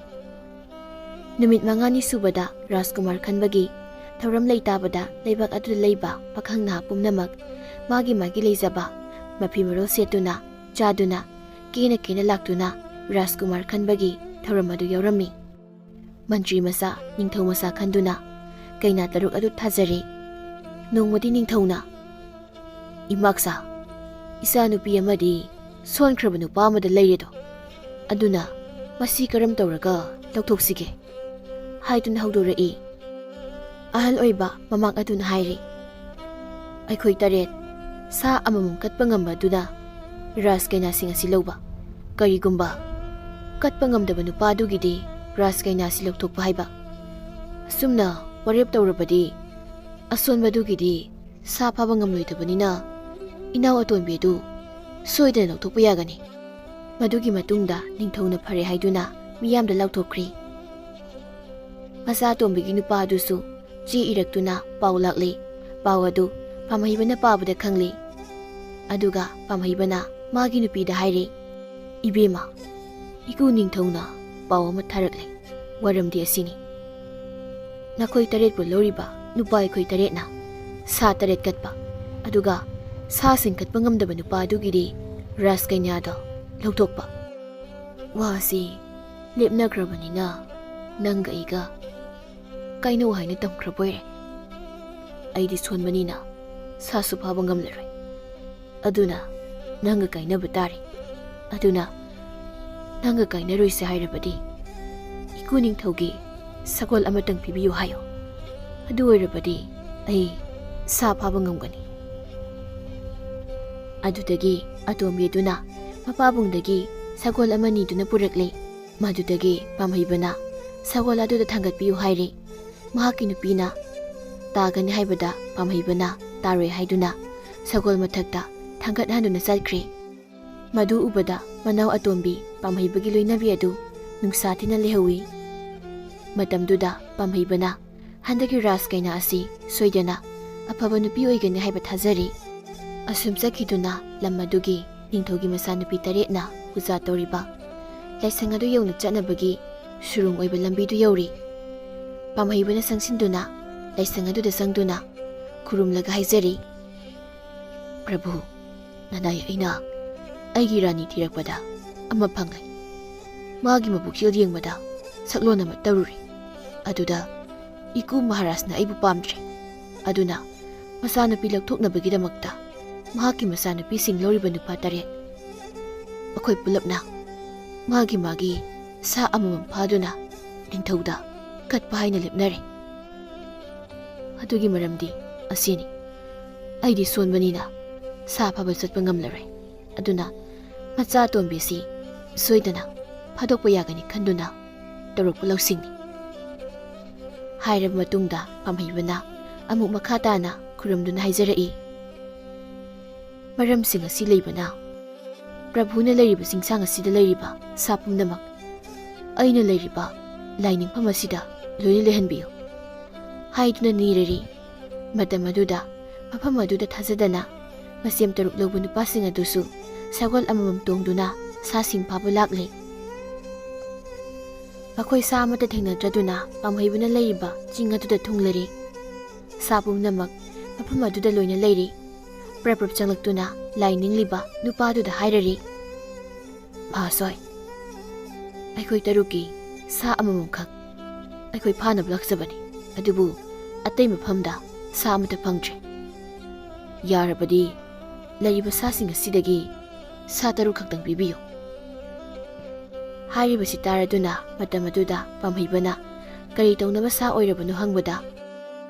ꯅꯨꯃꯤꯠ ꯃꯉꯥꯅꯤ ꯁꯨꯕꯗ ꯔꯥꯖꯀꯨꯃꯥꯔ ꯈꯟꯕꯒꯤ ꯊꯧꯔꯝ ꯂꯩꯇꯥꯕꯗ ꯂꯩꯕꯥꯛ ꯑꯗꯨꯗ ꯂꯩꯕ ꯄꯥꯈꯪ ꯅꯍꯥ ꯄꯨꯝꯅꯃꯛ ꯃꯥꯒꯤ ꯃꯥꯒꯤ ꯂꯩꯖꯕ ꯃꯐꯤ ꯃꯔꯣꯜ ꯁꯦꯠꯇꯨꯅ ꯆꯥꯗꯨꯅ ꯀꯦꯅ ꯀꯦꯅ ꯂꯥꯛꯇꯨꯅ ꯔꯥꯖꯀꯨꯃꯥꯔ ꯈꯟꯕꯒꯤ ꯊꯧꯔꯝ ꯑꯗꯨ ꯌꯥꯎꯔꯝꯃꯤ꯫ ꯃꯟꯇ꯭ꯔꯤ ꯃꯆꯥ, ꯅꯤꯡꯊꯧ ꯃꯆꯥ ꯈꯟꯗꯨꯅ ꯀꯩꯅꯥ ꯇꯔꯨꯛ ꯑꯗꯨ ꯊꯥꯖꯔꯦ꯫ ꯅꯣꯡꯃꯗꯤ ꯅꯤꯡꯊꯧꯅ, "ꯏꯃꯥꯛꯁꯥ, ꯏꯆꯥꯅꯨꯄꯤ ꯑꯃꯗꯤ ꯁꯣꯟꯈ꯭ꯔꯕ ꯅꯨꯄꯥ ꯑꯃꯗ ꯂꯩꯔꯦꯗꯣ, ꯑꯗꯨꯅ ꯃꯁꯤ ꯀꯔꯝ ꯇꯧꯔꯒ ꯂꯧꯊꯣꯛꯁꯤꯒꯦ?" ꯍꯥꯏꯗꯨꯅ ꯍꯧꯗꯣꯔꯛꯏ꯫ ꯑꯍꯜ ꯑꯣꯏꯕ ꯃꯃꯥꯡ ꯑꯗꯨꯅ ꯍꯥꯏꯔꯤ, "ꯑꯩꯈꯣꯏ ꯇꯔꯦꯠ ꯁꯥ ꯑꯃꯃꯝ ꯀꯠꯄ ꯉꯝꯕ ꯑꯗꯨꯅ ꯔꯥꯖ ꯀꯩꯅꯥꯁꯤꯡ ꯑꯁꯤ ꯂꯧꯕ, ꯀꯔꯤꯒꯨꯝꯕ ꯀꯠꯄ ꯉꯝꯗꯕ ꯅꯨꯄꯥ ꯑꯗꯨꯒꯤꯗꯤ ꯔꯥꯖ ꯀꯩꯅꯥꯁꯤ ꯂꯧꯊꯣꯛꯄ ꯍꯥꯏꯕ꯫ ꯑꯁꯨꯝꯅ ꯋꯥꯔꯦꯞ ꯇꯧꯔꯕꯗꯤ ꯑꯁꯣꯟꯕꯗꯨꯒꯤꯗꯤ ꯁꯥ ꯐꯥꯕ ꯉꯝꯂꯣꯏꯗꯕꯅꯤꯅ ꯏꯅꯥꯎ ꯑꯇꯣꯟꯕꯤ ꯑꯗꯨ ꯁꯣꯏꯗꯅ ꯂꯧꯊꯣꯛꯄ ꯌꯥꯒꯅꯤ꯫" ꯃꯗꯨꯒꯤ ꯃꯇꯨꯡꯗ ꯅꯤꯡꯊꯧꯅ ꯐꯔꯦ ꯍꯥꯏꯗꯨꯅ ꯃꯤꯌꯥꯝꯗ ꯂꯥꯎꯊꯣꯛꯈ꯭ꯔꯤ꯫ ꯃꯆꯥ ꯑꯇꯣꯝꯕꯤꯒꯤ ꯅꯨꯄꯥ ꯑꯗꯨꯁꯨ ꯆꯦ ꯏꯔꯛꯇꯨꯅ ꯄꯥꯎ ꯂꯥꯛꯂꯤ꯫ ꯄꯥꯎ ꯑꯗꯨ ꯄꯥꯝꯍꯩꯕꯅ ꯄꯥꯕꯗ ꯈꯪꯂꯤ꯫ ꯑꯗꯨꯒ ꯄꯥꯝꯍꯩꯕꯅ ꯃꯥꯒꯤ ꯅꯨꯄꯤꯗ ꯍꯥꯏꯔꯤ, "ꯏꯕꯦꯝꯃ, ꯏꯀꯨ ꯅꯤꯡꯊꯧꯅ ꯄꯥꯎ ꯑꯃ ꯊꯥꯔꯛꯂꯦ꯫ ꯋꯥꯔꯝꯗꯤ ꯑꯁꯤꯅꯤ꯫ ꯅꯈꯣꯏ ꯇꯔꯦꯠꯄꯨ ꯂꯧꯔꯤꯕ ꯅꯨꯄꯥ ꯑꯩꯈꯣꯏ ꯇꯔꯦꯠꯅ ꯁꯥ ꯇꯔꯦꯠ ꯀꯠꯄ, ꯑꯗꯨꯒ ꯁꯥꯁꯤꯡ ꯀꯠꯄ ꯉꯝꯗꯕ ꯅꯨꯄꯥ ꯑꯗꯨꯒꯤꯗꯤ ꯔꯥꯖ ꯀꯩꯅꯥꯗꯣ ꯂꯧꯊꯣꯛꯄ꯫ ꯋꯥꯁꯤ ꯂꯦꯞꯅꯈ꯭ꯔꯕꯅꯤꯅ ꯅꯪꯒ ꯑꯩꯒ ꯀꯥꯏꯅꯧ ꯍꯥꯏꯅ ꯇꯝꯈ꯭ꯔꯕ ꯑꯣꯏꯔꯦ꯫ ꯑꯩꯗꯤ ꯁꯣꯟꯕꯅꯤꯅ ꯁꯥꯁꯨ ꯐꯥꯕ ꯉꯝꯂꯔꯣꯏ꯫ ꯑꯗꯨꯅ ꯅꯪꯒ ꯀꯥꯏꯅꯕ ꯇꯥꯔꯦ꯫ ꯑꯗꯨꯅ ꯅꯪꯒ ꯀꯥꯏꯅꯔꯣꯏꯁꯦ ꯍꯥꯏꯔꯕꯗꯤ ꯏꯀꯨ ꯅꯤꯡꯊꯧꯒꯤ ꯁꯒꯣꯜ ꯑꯃꯇꯪ ꯄꯤꯕꯤꯌꯨ ꯍꯥꯏꯌꯣ꯫ ꯑꯗꯨ ꯑꯣꯏꯔꯕꯗꯤ ꯑꯩ ꯁꯥ ꯐꯥꯕ ꯉꯝꯒꯅꯤ꯫" ꯑꯗꯨꯗꯒꯤ ꯑꯇꯣꯝꯕꯤ ꯑꯗꯨꯅ ꯃꯄꯥꯕꯨꯡꯗꯒꯤ ꯁꯒꯣꯜ ꯑꯃ ꯅꯤꯗꯨꯅ ꯄꯨꯔꯛꯂꯦ꯫ ꯃꯗꯨꯗꯒꯤ ꯄꯥꯝꯍꯩꯕꯅ ꯁꯒꯣꯜ ꯑꯗꯨꯗ ꯊꯥꯡꯒꯠꯄꯤꯌꯨ ꯍꯥꯏꯔꯦ꯫ ꯃꯍꯥꯛꯀꯤ ꯅꯨꯄꯤꯅ ꯇꯥꯒꯅꯤ ꯍꯥꯏꯕꯗ ꯄꯥꯝꯍꯩꯕꯅ ꯇꯥꯔꯣꯏ ꯍꯥꯏꯗꯨꯅ ꯁꯒꯣꯜ ꯃꯊꯛꯇ ꯊꯥꯡꯒꯠꯍꯟꯗꯨꯅ ꯆꯠꯈ꯭ꯔꯦ꯫ ꯃꯗꯨ ꯎꯕꯗ ꯃꯅꯥꯎ ꯑꯇꯣꯝꯕꯤ ꯄꯥꯝꯍꯩꯕꯒꯤ ꯂꯣꯏꯅꯕꯤ ꯑꯗꯨ ꯅꯨꯡꯁꯥ ꯊꯤꯅ ꯂꯩꯍꯧꯏ꯫ ꯃꯇꯝꯗꯨꯗ ꯄꯥꯝꯍꯩꯕꯅ ꯍꯟꯗꯛꯀꯤ ꯔꯥꯁ ꯀꯩꯅꯥ ꯑꯁꯤ ꯁꯣꯏꯗꯅ ꯑꯐꯕ ꯅꯨꯄꯤ ꯑꯣꯏꯒꯅꯤ ꯍꯥꯏꯕ ꯊꯥꯖꯔꯤ꯫ ꯑꯁꯨꯝ ꯆꯠꯈꯤꯗꯨꯅ ꯂꯝ ꯑꯗꯨꯒꯤ ꯅꯤꯡꯊꯧꯒꯤ ꯃꯆꯥꯅꯨꯄꯤ ꯇꯔꯦꯠꯅ ꯄꯨꯖꯥ ꯇꯧꯔꯤꯕ ꯂꯥꯏꯁꯪ ꯑꯗꯨ ꯌꯧꯅ ꯆꯠꯅꯕꯒꯤ ꯁꯨꯔꯨꯡ ꯑꯣꯏꯕ ꯂꯝꯕꯤꯗꯨ ꯌꯧꯔꯤ꯫ ꯄꯥꯝꯍꯩꯕꯅ ꯆꯪꯁꯤꯟꯗꯨꯅ ꯂꯥꯏꯁꯪ ꯑꯗꯨꯗ ꯆꯪꯗꯨꯅ ꯈꯨꯔꯨꯝꯂꯒ ꯍꯥꯏꯖꯔꯤ, "ꯄ꯭ꯔꯚꯨ, ꯅꯅꯥꯏ ꯑꯩꯅ ꯑꯩꯒꯤ ꯔꯥꯅꯤ ꯊꯤꯔꯛꯄꯗ ꯑꯃ ꯐꯪꯂꯦ꯫ ꯃꯥꯒꯤ ꯃꯕꯨꯛꯆꯦꯜ ꯌꯦꯡꯕꯗ ꯁꯛꯂꯣꯟ ꯑꯃ ꯇꯧꯔꯨꯔꯦ꯫ ꯑꯗꯨꯗ ꯏꯀꯨ ꯃꯍꯥꯔꯥꯖꯅ ꯑꯩꯕꯨ ꯄꯥꯝꯗ꯭ꯔꯦ꯫ ꯑꯗꯨꯅ ꯃꯆꯥꯅꯨꯄꯤ ꯂꯧꯊꯣꯛꯅꯕꯒꯤꯗꯃꯛꯇ ꯃꯍꯥꯛꯀꯤ ꯃꯆꯥꯅꯨꯄꯤꯁꯤꯡ ꯂꯧꯔꯤꯕ ꯅꯨꯄꯥ ꯇꯔꯦꯠ, ꯑꯩꯈꯣꯏ ꯄꯨꯂꯞꯅ ꯃꯥꯒꯤ ꯃꯥꯒꯤ ꯁꯥ ꯑꯃꯃꯝ ꯐꯥꯗꯨꯅ ꯅꯤꯡꯊꯧꯗ ꯀꯠꯄ ꯍꯥꯏꯅ ꯂꯦꯞꯅꯔꯦ꯫ ꯑꯗꯨꯒꯤ ꯃꯔꯝꯗꯤ ꯑꯁꯤꯅꯤ, ꯑꯩꯗꯤ ꯁꯣꯟꯕꯅꯤꯅ ꯁꯥ ꯐꯥꯕ ꯆꯠꯄ ꯉꯝꯂꯔꯣꯏ꯫ ꯑꯗꯨꯅ ꯃꯆꯥ ꯑꯇꯣꯝꯕꯤꯁꯤ ꯁꯣꯏꯗꯅ ꯐꯥꯗꯣꯛꯄ ꯌꯥꯒꯅꯤ ꯈꯟꯗꯨꯅ ꯇꯧꯔꯛꯄ ꯂꯧꯁꯤꯡꯅꯤ꯫ ꯍꯥꯏꯔꯕ ꯃꯇꯨꯡꯗ ꯄꯥꯝꯍꯩꯕꯅ ꯑꯃꯨꯛ ꯃꯈꯥ ꯇꯥꯅ ꯈꯨꯔꯨꯝꯗꯨꯅ ꯍꯥꯏꯖꯔꯛꯏ, ꯃꯔꯝꯁꯤꯡ ꯑꯁꯤ ꯂꯩꯕꯅ ꯄ꯭ꯔꯚꯨꯅ ꯂꯩꯔꯤꯕ ꯆꯤꯡꯁꯥꯡ ꯑꯁꯤꯗ ꯂꯩꯔꯤꯕ ꯁꯥ ꯄꯨꯝꯅꯃꯛ ꯑꯩꯅ ꯂꯩꯔꯤꯕ ꯂꯥꯏꯅꯤꯡꯐꯝ ꯑꯁꯤꯗ ꯂꯣꯏꯅ ꯂꯩꯍꯟꯕꯤꯌꯨ ꯍꯥꯏꯗꯨꯅ ꯅꯤꯔꯔꯤ꯫ ꯃꯇꯝ ꯑꯗꯨꯗ ꯃꯐꯝ ꯑꯗꯨꯗ ꯊꯥꯖꯗꯅ ꯃꯁꯦꯝ ꯇꯔꯨꯛ ꯂꯧꯕ ꯅꯨꯄꯥꯁꯤꯡ ꯑꯗꯨꯁꯨ ꯁꯒꯣꯜ ꯑꯃꯃꯝ ꯇꯣꯡꯗꯨꯅ ꯁꯥꯁꯤꯡ ꯐꯥꯕ ꯂꯥꯛꯂꯦ꯫ ꯃꯈꯣꯏ ꯁꯥ ꯑꯃꯠꯇ ꯊꯦꯡꯅꯗ꯭ꯔꯗꯨꯅ ꯄꯥꯝꯍꯩꯕꯅ ꯂꯩꯔꯤꯕ ꯆꯤꯡ ꯑꯗꯨꯗ ꯊꯨꯡꯂꯔꯤ꯫ ꯁꯥ ꯄꯨꯝꯅꯃꯛ ꯃꯐꯝ ꯑꯗꯨꯗ ꯂꯣꯏꯅ ꯂꯩꯔꯤ꯫ ꯄ꯭ꯔꯞ ꯄ꯭ꯔꯞ ꯆꯪꯂꯛꯇꯨꯅ ꯂꯥꯏ ꯅꯤꯡꯂꯤꯕ ꯅꯨꯄꯥꯗꯨꯗ ꯍꯥꯏꯔꯔꯤ, ꯃꯍꯥꯁꯣꯏ, ꯑꯩꯈꯣꯏ ꯇꯔꯨꯛꯀꯤ ꯁꯥ ꯑꯃꯃꯝꯈꯛ ꯑꯩꯈꯣꯏ ꯐꯥꯅꯕ ꯂꯥꯛꯆꯕꯅꯤ, ꯑꯗꯨꯕꯨ ꯑꯇꯩ ꯃꯐꯝꯗ ꯁꯥ ꯑꯃꯠꯇ ꯐꯪꯗ꯭ꯔꯦ꯫ ꯌꯥꯔꯕꯗꯤ ꯂꯩꯔꯤꯕ ꯁꯥꯁꯤꯡ ꯑꯁꯤꯗꯒꯤ ꯁꯥ ꯇꯔꯨꯛ ꯈꯛꯇꯪ ꯄꯤꯕꯤꯌꯨ꯫ ꯍꯥꯏꯔꯤꯕꯁꯤ ꯇꯥꯔꯗꯨꯅ ꯃꯇꯝ ꯑꯗꯨꯗ ꯄꯥꯝꯍꯩꯕꯅ ꯀꯔꯤ ꯇꯧꯅꯕ ꯁꯥ ꯑꯣꯏꯔꯕꯅꯣ ꯍꯪꯕꯗ,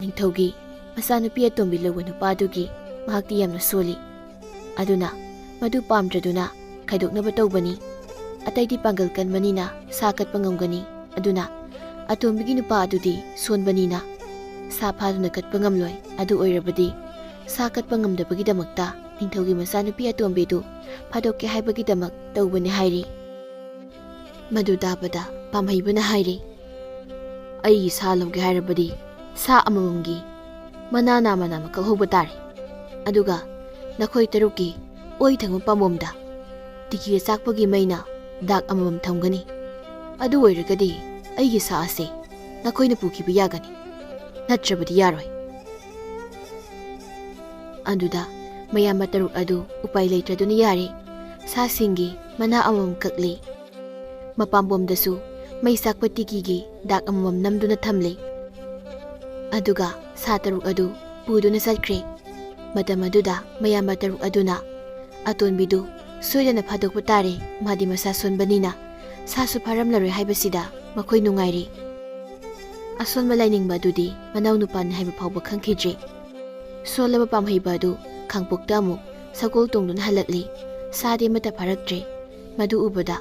ꯅꯤꯡꯊꯧꯒꯤ ꯃꯆꯥꯅꯨꯄꯤ ꯑꯇꯣꯝꯕꯤ ꯂꯧꯕ ꯅꯨꯄꯥꯗꯨꯒꯤ ꯃꯍꯥꯛꯇꯤ ꯌꯥꯝꯅ ꯁꯣꯜꯂꯤ꯫ ꯑꯗꯨꯅ ꯃꯗꯨ ꯄꯥꯝꯗ꯭ꯔꯗꯨꯅ ꯈꯥꯏꯗꯣꯛꯅꯕ ꯇꯧꯕꯅꯤ꯫ ꯑꯇꯩꯗꯤ ꯄꯥꯡꯒꯜ ꯀꯟꯕꯅꯤꯅ ꯁꯥ ꯀꯠꯄ ꯉꯝꯒꯅꯤ꯫ ꯑꯗꯨꯅ ꯑꯇꯣꯝꯕꯤꯒꯤ ꯅꯨꯄꯥ ꯑꯗꯨꯗꯤ ꯁꯣꯟꯕꯅꯤꯅ ꯁꯥ ꯐꯥꯗꯨꯅ ꯀꯠꯄ ꯉꯝꯂꯣꯏ꯫ ꯑꯗꯨ ꯑꯣꯏꯔꯕꯗꯤ ꯁꯥ ꯀꯠꯄ ꯉꯝꯗꯕꯒꯤꯗꯃꯛꯇ ꯅꯤꯡꯊꯧꯒꯤ ꯃꯆꯥꯅꯨꯄꯤ ꯑꯇꯣꯝꯕꯤꯗꯨ ꯐꯥꯗꯣꯛꯀꯦ ꯍꯥꯏꯕꯒꯤꯗꯃꯛ ꯇꯧꯕꯅꯤ ꯍꯥꯏꯔꯤ꯫ ꯃꯗꯨ ꯇꯥꯕꯗ ꯄꯥꯝꯍꯩꯕꯅ ꯍꯥꯏꯔꯤ, ꯑꯩꯒꯤ ꯁꯥ ꯂꯧꯒꯦ ꯍꯥꯏꯔꯕꯗꯤ ꯁꯥ ꯑꯃꯃꯝꯒꯤ ꯃꯅꯥ ꯅꯥꯝꯃ ꯅꯥꯝꯃ ꯀꯛꯍꯧꯕ ꯇꯥꯔꯦ꯫ ꯑꯗꯨꯒ ꯅꯈꯣꯏ ꯇꯔꯨꯛꯀꯤ ꯑꯣꯏ ꯊꯪꯕ ꯄꯥꯝꯕꯣꯝꯗ ꯇꯤꯀꯤ ꯑꯆꯥꯛꯄꯒꯤ ꯃꯩꯅ ꯗꯥꯛ ꯑꯃꯃꯝ ꯊꯝꯒꯅꯤ꯫ ꯑꯗꯨ ꯑꯣꯏꯔꯒꯗꯤ ꯑꯩꯒꯤ ꯁꯥ ꯑꯁꯦ ꯅꯈꯣꯏꯅ ꯄꯨꯈꯤꯕ ꯌꯥꯒꯅꯤ, ꯅꯠꯇ꯭ꯔꯕꯗꯤ ꯌꯥꯔꯣꯏ꯫ ꯑꯗꯨꯗ ꯃꯌꯥꯝꯕ ꯇꯔꯨꯛ ꯑꯗꯨ ꯎꯄꯥꯏ ꯂꯩꯇ꯭ꯔꯗꯨꯅ ꯌꯥꯔꯦ꯫ ꯁꯥꯁꯤꯡꯒꯤ ꯃꯅꯥ ꯑꯃꯃꯝ ꯀꯛꯂꯤ꯫ ꯃꯄꯥꯝꯕꯣꯝꯗꯁꯨ ꯃꯩ ꯆꯥꯛꯄ ꯇꯤꯀꯤꯒꯤ ꯗꯥꯛ ꯑꯃꯃꯝ ꯅꯝꯗꯨꯅ ꯊꯝꯂꯤ꯫ ꯑꯗꯨꯒ ꯁꯥ ꯇꯔꯨꯛ ꯑꯗꯨ ꯄꯨꯗꯨꯅ ꯆꯠꯈ꯭ꯔꯦ꯫ ꯃꯇꯝ ꯑꯗꯨꯗ ꯃꯌꯥꯝꯕ ꯇꯔꯨꯛ ꯑꯗꯨꯅ ꯑꯇꯣꯟꯕꯤꯗꯨ ꯁꯣꯏꯗꯅ ꯐꯥꯗꯣꯛꯄ ꯇꯥꯔꯦ, ꯃꯥꯗꯤ ꯃꯁꯥ ꯁꯣꯟꯕꯅꯤꯅ ꯁꯥꯁꯨ ꯐꯥꯔꯝꯂꯔꯣꯏ ꯍꯥꯏꯕꯁꯤꯗ ꯃꯈꯣꯏ ꯅꯨꯡꯉꯥꯏꯔꯤ꯫ ꯑꯁꯣꯟꯕ ꯂꯥꯏꯅꯤꯡꯕ ꯑꯗꯨꯗꯤ ꯃꯅꯥꯎ ꯅꯨꯄꯥꯅꯤ ꯍꯥꯏꯕ ꯐꯥꯎꯕ ꯈꯪꯈꯤꯗ꯭ꯔꯦ꯫ ꯁꯣꯜꯂꯕ ꯄꯥꯝꯍꯩꯕ ꯑꯗꯨ ꯈꯥꯡꯄꯣꯛꯇ ꯑꯃꯨꯛ ꯁꯒꯣꯜ ꯇꯣꯡꯗꯨꯅ ꯍꯜꯂꯛꯂꯤ꯫ ꯁꯥꯗꯤ ꯑꯃꯠꯇ ꯐꯥꯔꯛꯇ꯭ꯔꯦ꯫ ꯃꯗꯨ ꯎꯕꯗ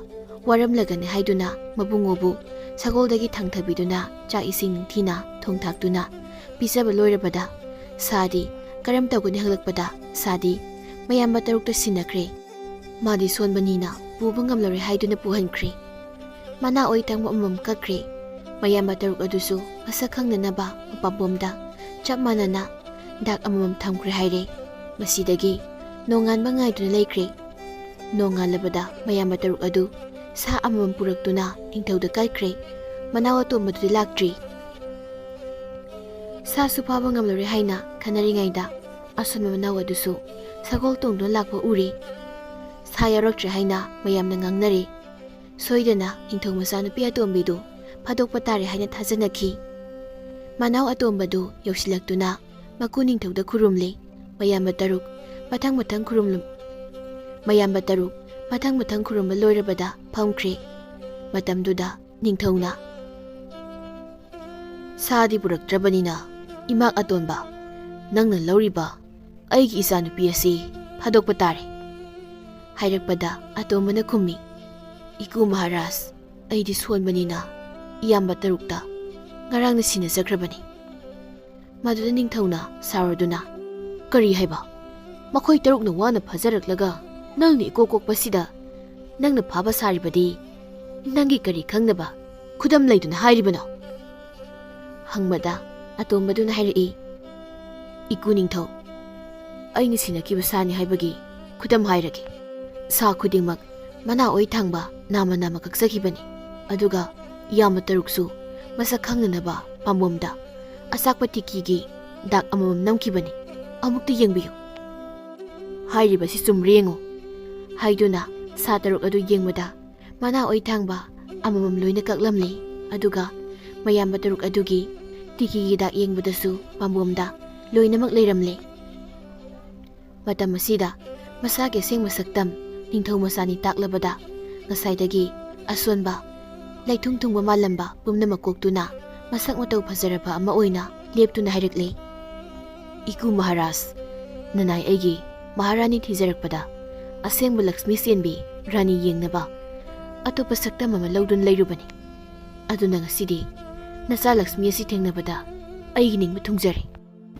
ꯋꯥꯔꯝꯂꯒꯅꯤ ꯍꯥꯏꯗꯨꯅ ꯃꯕꯨꯡꯉꯣꯕꯨ ꯁꯒꯣꯜꯗꯒꯤ ꯊꯥꯡꯊꯕꯤꯗꯨꯅ ꯆꯥꯛ ꯏꯁꯤꯡ ꯅꯤꯡꯊꯤꯅ ꯊꯣꯡ ꯊꯥꯛꯇꯨꯅ ꯄꯤꯖꯕ ꯂꯣꯏꯔꯕꯗ ꯁꯥꯗꯤ ꯀꯔꯝ ꯇꯧꯒꯅꯤ ꯈꯪꯂꯛꯄꯗ ꯁꯥꯗꯤ ꯃꯌꯥꯝꯕ ꯇꯔꯨꯛꯇ ꯁꯤꯟꯅꯈ꯭ꯔꯦ꯫ ꯃꯥꯗꯤ ꯁꯣꯟꯕꯅꯤꯅ ꯄꯨꯕ ꯉꯝꯂꯔꯣꯏ ꯍꯥꯏꯗꯨꯅ ꯄꯨꯍꯟꯈ꯭ꯔꯦ꯫ ꯃꯅꯥ ꯑꯣꯏ ꯇꯥꯡꯕ ꯑꯃꯃꯝ ꯀꯛꯈ꯭ꯔꯦ꯫ ꯃꯌꯥꯝꯕ ꯇꯔꯨꯛ ꯑꯗꯨꯁꯨ ꯃꯁꯛ ꯈꯪꯅꯅꯕ ꯃꯄꯥꯝꯕꯣꯝꯗ ꯆꯞ ꯃꯥꯟꯅꯅ ꯗꯥꯛ ꯑꯃꯃꯝ ꯊꯝꯈ꯭ꯔꯦ ꯍꯥꯏꯔꯦ꯫ ꯃꯁꯤꯗꯒꯤ ꯅꯣꯡꯉꯥꯟꯕ ꯉꯥꯏꯗꯨꯅ ꯂꯩꯈ꯭ꯔꯦ꯫ ꯅꯣꯡꯉꯥꯜꯂꯕꯗ ꯃꯌꯥꯝꯕ ꯇꯔꯨꯛ ꯑꯗꯨ ꯁꯥ ꯑꯃꯃꯝ ꯄꯨꯔꯛꯇꯨꯅ ꯅꯤꯡꯊꯧꯗ ꯀꯠꯈ꯭ꯔꯦ꯫ ꯃꯅꯥꯎ ꯑꯇꯣꯝꯕꯗꯨꯗꯤ ꯂꯥꯛꯇ꯭ꯔꯤ꯫ ꯁꯥꯁꯨ ꯐꯥꯕ ꯉꯝꯂꯔꯣꯏ ꯍꯥꯏꯅ ꯈꯟꯅꯔꯤꯉꯩꯗ ꯑꯁꯣꯟꯕ ꯃꯅꯥꯎ ꯑꯗꯨꯁꯨ ꯁꯒꯣꯜ ꯇꯣꯡꯗꯨꯅ ꯂꯥꯛꯄ ꯎꯔꯦ꯫ ꯁꯥ ꯌꯥꯎꯔꯛꯇ꯭ꯔꯦ ꯍꯥꯏꯅ ꯃꯌꯥꯝꯅ ꯉꯥꯡꯅꯔꯦ꯫ ꯁꯣꯏꯗꯅ ꯅꯤꯡꯊꯧ ꯃꯆꯥꯅꯨꯄꯤ ꯑꯇꯣꯝꯕꯤꯗꯨ ꯐꯥꯗꯣꯛꯄ ꯇꯥꯔꯦ ꯍꯥꯏꯅ ꯊꯥꯖꯅꯈꯤ꯫ ꯃꯅꯥꯎ ꯑꯇꯣꯝꯕꯗꯨ ꯌꯧꯁꯤꯜꯂꯛꯇꯨꯅ ꯃꯀꯨ ꯅꯤꯡꯊꯧꯗ ꯈꯨꯔꯨꯝꯂꯦ꯫ ꯃꯌꯥꯝꯕ ꯇꯔꯨꯛ ꯃꯊꯪ ꯃꯊꯪ ꯈꯨꯔꯨꯝꯂꯝ-, ꯃꯌꯥꯝꯕ ꯇꯔꯨꯛ ꯃꯊꯪ ꯃꯊꯪ ꯈꯨꯔꯨꯝꯕ ꯂꯣꯏꯔꯕꯗ ꯐꯝꯈ꯭ꯔꯦ꯫ ꯃꯇꯝꯗꯨꯗ ꯅꯤꯡꯊꯧꯅ, "ꯁꯥꯗꯤ ꯄꯨꯔꯛꯇ꯭ꯔꯕꯅꯤꯅ, ꯏꯃꯥ ꯑꯇꯣꯟꯕ, ꯅꯪꯅ ꯂꯧꯔꯤꯕ ꯑꯩꯒꯤ ꯏꯆꯥꯅꯨꯄꯤ ꯑꯁꯤ ꯐꯥꯗꯣꯛꯄ ꯇꯥꯔꯦ" ꯍꯥꯏꯔꯛꯄꯗ ꯑꯇꯣꯝꯕꯅ ꯈꯨꯝꯃꯤ, "ꯏꯀꯨ ꯃꯍꯥꯔꯥꯖ, ꯑꯩꯗꯤ ꯁꯣꯟꯕꯅꯤꯅ ꯏꯌꯥꯝꯕ ꯇꯔꯨꯛꯇ ꯉꯔꯥꯡꯅ ꯁꯤꯟꯅꯖꯈ꯭ꯔꯕꯅꯤ"꯫ ꯃꯗꯨꯗ ꯅꯤꯡꯊꯧꯅ ꯁꯥꯎꯔꯗꯨꯅ, "ꯀꯔꯤ ꯍꯥꯏꯕ? ꯃꯈꯣꯏ ꯇꯔꯨꯛꯅ ꯋꯥꯅ ꯐꯥꯖꯔꯛꯂꯒ ꯅꯪꯅ ꯏꯀꯣꯛ ꯀꯣꯛꯄꯁꯤꯗ ꯅꯪꯅ ꯐꯥꯕ ꯁꯥꯔꯤꯕꯗꯤ ꯅꯪꯒꯤ ꯀꯔꯤ ꯈꯪꯅꯕ ꯈꯨꯗꯝ ꯂꯩꯗꯨꯅ ꯍꯥꯏꯔꯤꯕꯅꯣ?" ꯍꯪꯕꯗ ꯑꯇꯣꯝꯕꯗꯨꯅ ꯍꯥꯏꯔꯛꯏ, "ꯏꯀꯨ ꯅꯤꯡꯊꯧ, ꯑꯩꯅ ꯁꯤꯟꯅꯈꯤꯕ ꯁꯥꯅꯤ ꯍꯥꯏꯕꯒꯤ ꯈꯨꯗꯝ ꯍꯥꯏꯔꯒꯦ꯫ ꯁꯥ ꯈꯨꯗꯤꯡꯃꯛ ꯃꯅꯥ ꯑꯣꯏ ꯊꯥꯡꯕ ꯅꯥꯝꯃ ꯅꯥꯝꯃ ꯀꯛꯆꯈꯤꯕꯅꯤ꯫ ꯑꯗꯨꯒ ꯏꯌꯥꯝꯕ ꯇꯔꯨꯛꯁꯨ ꯃꯁꯛ ꯈꯪꯅꯅꯕ ꯄꯥꯝꯕꯣꯝꯗ ꯑꯆꯥꯛꯄ ꯇꯤꯀꯤꯒꯤ ꯗꯥꯛ ꯑꯃꯃꯝ ꯅꯝꯈꯤꯕꯅꯤ꯫ ꯑꯃꯨꯛꯇ ꯌꯦꯡꯕꯤꯌꯨ꯫ ꯍꯥꯏꯔꯤꯕꯁꯤ ꯆꯨꯝꯕ꯭ꯔꯥ ꯌꯦꯡꯉꯨ꯫ ꯍꯥꯏꯗꯨꯅ ꯁꯥ ꯇꯔꯨꯛ ꯑꯗꯨ ꯌꯦꯡꯕꯗ ꯃꯅꯥ ꯑꯣꯏꯊꯥꯡꯕ ꯑꯃꯃꯝ ꯂꯣꯏꯅ ꯀꯛꯂꯝꯂꯦ꯫ ꯑꯗꯨꯒ ꯃꯌꯥꯝꯕ ꯇꯔꯨꯛ ꯑꯗꯨꯒꯤ ꯇꯤꯀꯤꯒꯤ ꯗꯥꯛ ꯌꯦꯡꯕꯗꯁꯨ ꯄꯥꯝꯕꯣꯝꯗ ꯂꯣꯏꯅꯃꯛ ꯂꯩꯔꯝꯂꯦ꯫ ꯃꯇꯝ ꯑꯁꯤꯗ ꯃꯁꯥꯒꯤ ꯑꯁꯦꯡꯕ ꯁꯛꯇꯝ ꯅꯤꯡꯊꯧ ꯃꯆꯥꯅꯤ ꯇꯥꯛꯂꯕꯗ ꯉꯁꯥꯏꯗꯒꯤ ꯑꯁꯣꯟꯕ, ꯂꯩꯊꯨꯡ ꯊꯨꯡꯕ ꯃꯥꯜꯂꯝꯕ ꯄꯨꯝꯅꯃꯛ ꯀꯣꯛꯇꯨꯅ ꯃꯁꯛ ꯃꯇꯧ ꯐꯖꯔꯕ ꯑꯃ ꯑꯣꯏꯅ ꯂꯦꯞꯇꯨꯅ ꯍꯥꯏꯔꯛꯂꯦ, "ꯏꯀꯨ ꯃꯍꯥꯔꯥꯖ, ꯅꯅꯥꯏ ꯑꯩꯒꯤ ꯃꯍꯥꯔꯥꯅꯤ ꯊꯤꯖꯔꯛꯄꯗ ꯑꯁꯦꯡꯕ ꯂꯛꯁꯃꯤ ꯆꯦꯟꯕꯤ ꯔꯥꯅꯤ ꯌꯦꯡꯅꯕ ꯑꯇꯣꯞꯄ ꯁꯛꯇꯝ ꯑꯃ ꯂꯧꯗꯨꯅ ꯂꯩꯔꯨꯕꯅꯤ꯫ ꯑꯗꯨꯅ ꯉꯁꯤꯗꯤ ꯅꯆꯥ ꯂꯛꯁꯃꯤ ꯑꯁꯤ ꯊꯦꯡꯅꯕꯗ ꯑꯩꯒꯤ ꯅꯤꯡꯕ ꯊꯨꯡꯖꯔꯦ꯫"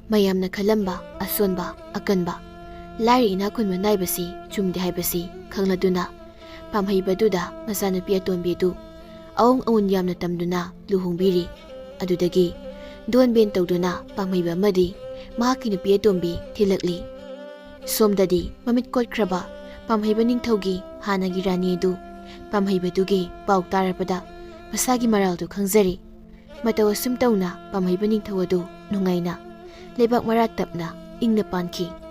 ꯃꯌꯥꯝꯅ ꯈꯜꯂꯝꯕ ꯑꯁꯣꯟꯕ, ꯑꯀꯟꯕ, ꯂꯥꯏꯔ ꯏꯅꯥꯛ ꯈꯨꯟꯕ ꯅꯥꯏꯕꯁꯤ ꯆꯨꯝꯗꯦ ꯍꯥꯏꯕꯁꯤ ꯈꯪꯂꯗꯨꯅ ꯄꯥꯝꯍꯩꯕꯗꯨꯗ ꯃꯆꯥꯅꯨꯄꯤ ꯑꯇꯣꯟꯕꯤ ꯑꯗꯨ ꯑꯋꯣꯡ ꯑꯋꯨꯟ ꯌꯥꯝꯅ ꯇꯝꯗꯨꯅ ꯂꯨꯍꯣꯡꯕꯤꯔꯤ꯫ ꯑꯗꯨꯗꯒꯤ ꯗꯣꯟꯕꯦꯟ ꯇꯧꯗꯨꯅ ꯄꯥꯝꯍꯩꯕ ꯑꯃꯗꯤ ꯃꯍꯥꯛꯀꯤ ꯅꯨꯄꯤ ꯑꯇꯣꯟꯕꯤ ꯊꯤꯜꯂꯛꯂꯤ꯫ ꯁꯣꯝꯗꯗꯤ ꯃꯃꯤꯠ ꯀꯣꯠꯈ꯭ꯔꯕ ꯄꯥꯝꯍꯩꯕ ꯅꯤꯡꯊꯧꯒꯤ ꯍꯥꯟꯅꯒꯤ ꯔꯥꯅꯤ ꯑꯗꯨ ꯄꯥꯝꯍꯩꯕꯗꯨꯒꯤ ꯄꯥꯎ ꯇꯥꯔꯕꯗ ꯃꯁꯥꯒꯤ ꯃꯔꯥꯜꯗꯨ ꯈꯪꯖꯔꯤ꯫ ꯃꯇꯧ ꯑꯁꯨꯝ ꯇꯧꯅ ꯄꯥꯝꯍꯩꯕ ꯅꯤꯡꯊꯧ ꯑꯗꯨ ꯅꯨꯡꯉꯥꯏꯅ ꯂꯩꯕꯥꯛ ꯃꯔꯥ ꯇꯞꯅ ꯏꯪꯅ ꯄꯥꯟꯈꯤ꯫